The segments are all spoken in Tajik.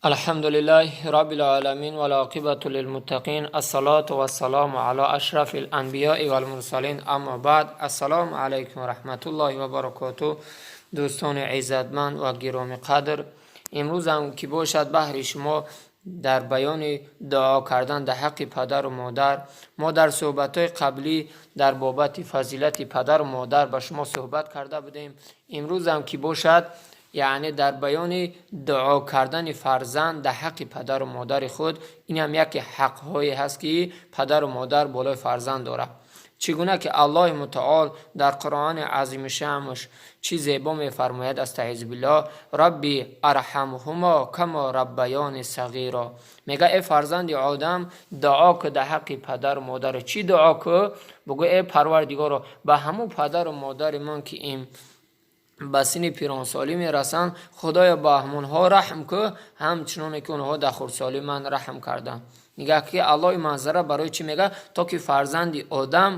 الحمد لله رب العالمين والعاقبة للمتقين، الصلاة والسلام على أشرف الأنبياء والمرسلين، أما بعد، السلام عليكم ورحمة الله وبركاته. Дӯстони иззатманд ва гиромӣ қадр, имрӯзам ки бошад, баҳри шумо дар баёни дуо кардан дар ҳаққи падару модар. Мо дар суҳбатҳои қаблӣ дар бобати фазилати падару модар ба шумо суҳбат карда будем. Имрӯзам ки бошад, яъне дар баёни дуо кардани фарзанд дар ҳаққи падару модари худ. Инам яке ҳаққҳое ҳаст, ки падару модар болои фарзанд дорад. Чӣ гуна ки Аллоҳи Мутаол дар Қуръони Азимушшаънаш чӣ зебо мефармояд: أستعيذ بالله، رب ارحمهما كما ربياني صغيرا. Мега: э фарзанди одам, дуо ку дар ҳаққи падару модар. Чӣ дуо ку? Бугӯ: э Парвардигоро, ба ҳамун падару модари ман, ки им ба синни пиронсолӣ мерасанд, Худоё, ба ҳамонҳо раҳм ку, ҳамчуноне ки онҳо дар хурдсолӣ ман раҳм карданд. Нигаҳ, ки Аллоҳи манзара барои чӣ мега? То ки фарзанди одам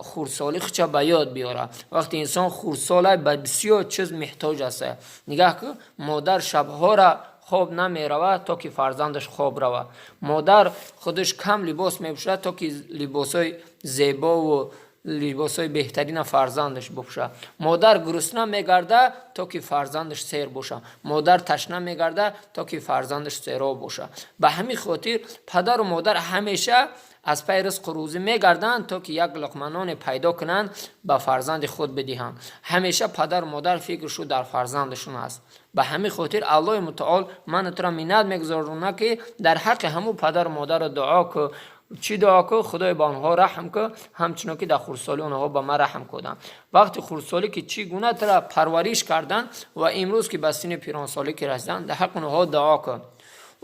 хурдсолӣ худша ба ёд биёрад. Вақте инсон хурдсола, ба бисёр чиз меҳтоҷ аст. Нигаҳ ку, модар шабҳора хоб намеравад, то ки фарзандаш хоб равад. Модар худаш кам либос мепӯшад, то ки либосҳои зебову либосҳои беҳтарина фарзандаш бипӯшад. Модар гурусна мегардад, то ки фарзандаш сер бошад. Модар ташна мегардад, то ки фарзандаш сероб бошад. Ба ҳамин хотир падару модар ҳамеша аз пай ризқу рӯзӣ мегарданд, то ки як луқма ноне пайдо кунанд, ба фарзанди худ бидиҳанд. Ҳамеша падару модар фикршу дар фарзандашон аст. Ба ҳамин хотир Аллоҳи Мутаол ману туро миннат мегузаронад, ки дар ҳаққи ҳамун падару модарро дуо ку. Чӣ дуо ку? Худоё, ба онҳо раҳм ку, ҳамчунон ки дар хурдсолӣ онҳо ба ман раҳм карданд. Вақти хурдсолӣ ки чӣ гуна тура парвариш карданд ва имрӯз ки ба синни пиронсолӣ ки расиданд, дар ҳаққи онҳо дуо кун.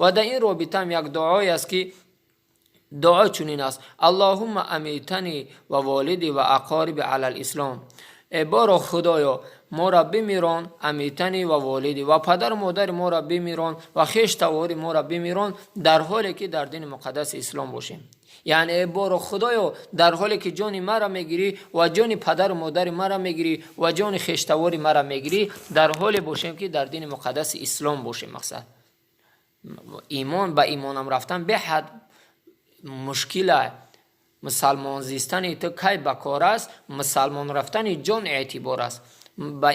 Ва дар ин робитаам як дуое аст, ки дуо чунин аст: اللهم أمتني ووالدي وأقاربي على الإسلام. Э боро Худоё, моро бимирон, أمتني ووالدي, ва падару модари моро бимирон, ва хештавори моро бимирон, дар ҳоле ки дар дини муқаддаси ислом бошем. Яъне э боро Худоё, дар ҳоле ки ҷони маро мегирӣ ва ҷони падару модари маро мегирӣ ва ҷони хештавори маро мегирӣ, дар ҳоле бошем, ки дар дини муқаддаси ислом бошем. Мақсад имон, ба имонам рафтан беҳад мушкила. Мусалмон зистани ту кай ба кор аст? Мусалмон рафтани ҷон эътибор аст. Ба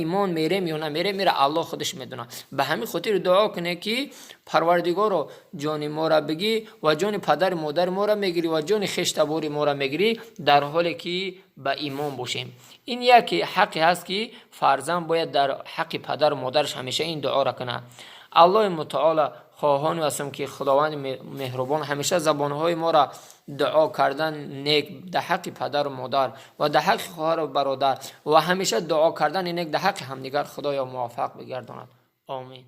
имон мерем ё намерем, мера Аллоҳ худаш медонад. Ба ҳамин хотир дуо кунед, ки Парвардигоро, ҷони моро бигӣ ва ҷони падари модари моро мегирӣ ва ҷони хештабори моро мегирӣ, дар ҳоле ки ба имон бошем. Ин яке ҳаққе ҳаст, ки фарзанд бояд дар ҳаққи падару модараш ҳамеша ин дуоро кунад. Аллоҳи Мутаола хоҳоне ҳастам, ки Худованди меҳрубон ҳамеша забонҳои моро дуо кардан нек дар ҳаққи падару модар ва дар ҳаққи хоҳару бародар ва ҳамеша дуо кардани нек дар ҳаққи ҳамдигар, Худоё, муваффақ бигардонад. Омин.